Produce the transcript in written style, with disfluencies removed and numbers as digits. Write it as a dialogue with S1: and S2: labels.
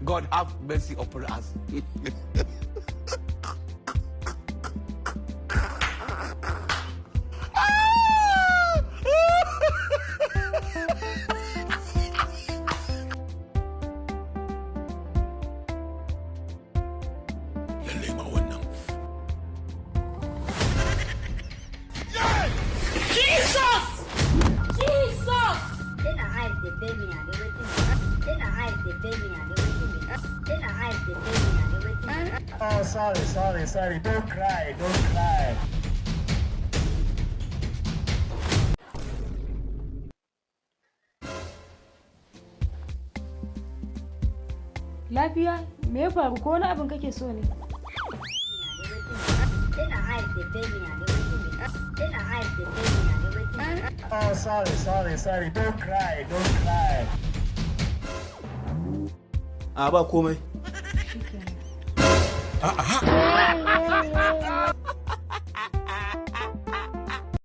S1: God have mercy upon us.
S2: Lallai ma wannan.
S3: Jesus! Jesus!
S4: Say na eyes dey pain me and dey wetin me. Say na eyes dey pain me and dey wetin me. Say na eyes dey pain me and dey wetin me.
S5: Oh, sorry, sorry, sorry. Don't cry, don't cry.
S3: Lafiya? Me ya faru? Ko wani abin kake so ne?
S4: Say na eyes dey pain me and dey wetin me. Say na eyes dey pain me and dey wetin me.
S5: Oh, sorry, sorry, sorry. Don't cry, don't cry.
S6: A, ba komai.
S3: Shikenan.